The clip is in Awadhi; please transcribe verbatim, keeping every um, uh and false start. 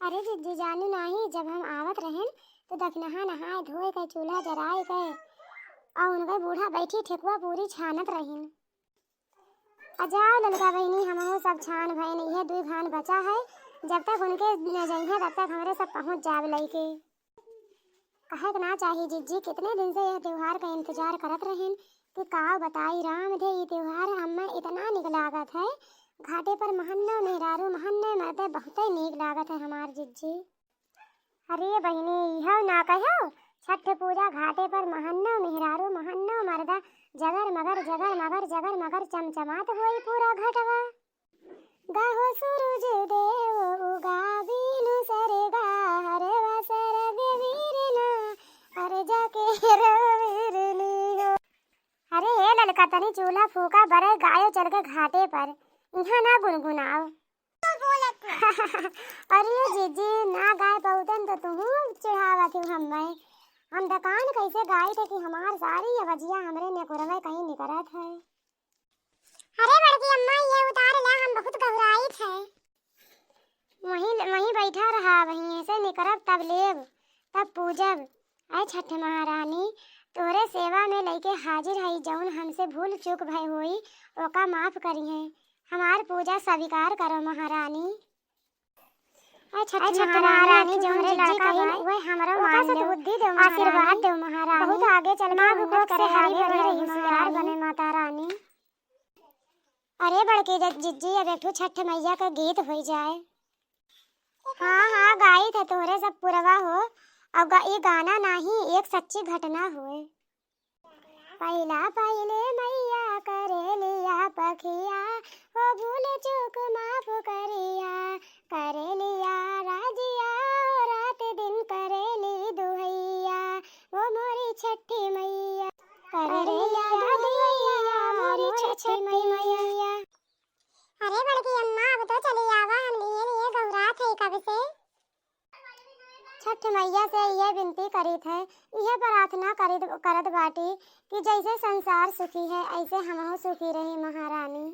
अरे जिज्जी, जानू नाही, जब हम आवत रहेन तो दखिनहा नहाए धोए के, चूल्हा जराए के, और उनके बूढ़ा बैठी ठेकुआ पूरी छानत रहिन। आ जाओ ललका बहिनी, हमहू सब छान भइन, इहे दुई भान बचा है, जब तक उनके न जइहें तब तक हमरे सब पहुँच जाब लइके। कहे के ना चाही जिज्जी, कितने दिन से यह त्योहार का इंतजार करत रहेन कि का बताई राम दे, ई त्योहार हमें इतना निक लागत है। घाटे पर महन्नो मेहरारू महन्ने मर्दे बहुते नीक लागत है हमार जिज्जी। अरे बहिनी, इहो ना कहो, छठ पूजा घाटे पर महन्नो मेहरारू महन्नो मर्दा जगर मगर जगर मगर जगर मगर चमचमात होई पूरा घटवा। गाहो सूरज देव उगा बीनु सरगा, हरवा सरग वीरना, अरे जाके रवीरनी हो। अरे हे ललका, तनी चूल्हा फूका, बरे गायो चल के घाटे पर, इहाँ ना गुनगुनाओ। अरे जिज्जी, ना गाय पउतन तो तुहू चिढ़ावत हो हम्मे। हम दकान कैसे गाई थे कि हमार सारी अवजिया हमरे नेकुरवे कहीं निकरत है। अरे बड़की अम्मा, ये उतार ला, हम बहुत घबराइत है। वहीं, वहीं बैठा रहा, वहीं ऐसे निकरब तब लेब, तब पूजब। ऐ छठ महारानी, तोहरे सेवा में लइके हाजिर हई, जौन हमसे भूल चूक भय होई, ओका माफ करिहें। हमार पूजा स्वीकार करो महारानी। ऐ छठ महारानी, जौन हमरे लड़का भई, उहे हमरो मान लेव, आशीर्वाद देव महारानी। बहुत आगे चल के उन्नत करे, आगे बढ़े, होशियार बने माता रानी। अरे बड़की ज-, जिज्जी, अब एक ठो छठ मैया का गीत होई जाए। हाँ, हाँ, गाई थे तोहरे सब पुरवा हो। अब गा-, ई गाना नाही, एक सच्ची घटना होए। पहिला पहिले मैया करेलिया पखिया, हो भूल चूक माफ करिया, करेलिया राजिया, ओ रात दिन करेली दुहैया, ओ मोरी छठी मैया, करेलिया दुहैया, मोरी छठी मैया। अरे बड़की अम्मा, अब तो चली आवा, हम लिए लिए घबरात है कब से। छठ मैया से यह विनती करीत है, यह प्रार्थना करीत, करत बाटी कि जैसे संसार सुखी है, ऐसे हमहू सुखी रही महारानी।